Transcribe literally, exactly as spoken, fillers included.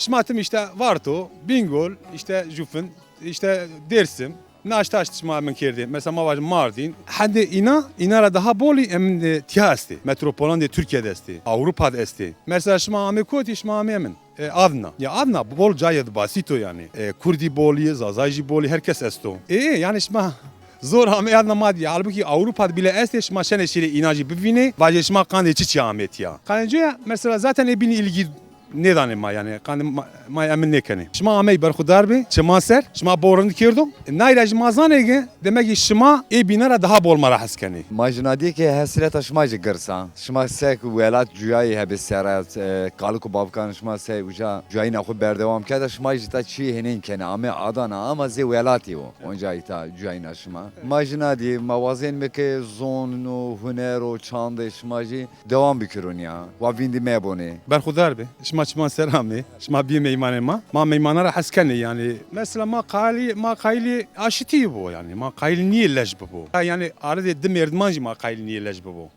Şima tim îşte Varto, Bîngol, îşte Jufin, îşte Dêrsim. Naş taş şima min kerdê. Mesela ma vajin Mardîn. Hendê îna, îna ra daha bolî em, e, tîya estê. Metropolandê Tirkîye de estê. Ewropa de estê. Mesela şima amê kotî, şima amê emin. E, Adna. Ya Adna bol cayê de basît o yanî. E, Kurdî bolî, Zazay jî bolî, her kes esto. E, e, yanî şima zor amê Adna ma dî. Halbukî Ewropa de bîle estê, şima şenê şêrê îna jî bivînê. Vajê şima qandê çiçî amê tîya. Qandê coya, mesela zaten ê bînî îlgî nêdanê ma yanî. Qandê ma, ma emin nêkenê. Şima amey berxudar bê, çiman ser, şima bol rind kerdo. E, nay ra jî ma zanê ke, demek ki şima ê bîna ra daha bol ma ra hes kenê. Ma jî na dî ke hesreta şima jî girs a. Şima sek welat cuyayî hebê sera, e, kalik û bavikan şima sey uca cuyayîna xwu berdewam kerda, şima jî ta çî hênên kenê. Amê Adana ama zê welatî o. Onca îta cuyayîna şima. Ma jî na dî, ma wazenîme ke zon û huner û çandê şima jî dewam bikiro nîya. Wa vîndî mebonê. Berxudar be. Şima çiman ser amê. Şima bîyê meymanê ma. Ma meymana ra hes kenê yanî. Mesela ma qayilî, ma qayilî aşitî bibo yanî. Ma qayilî nîyê lej bibo. Ha, yanî aredê di merdiman jî ma qayilî nîyê lej bibo.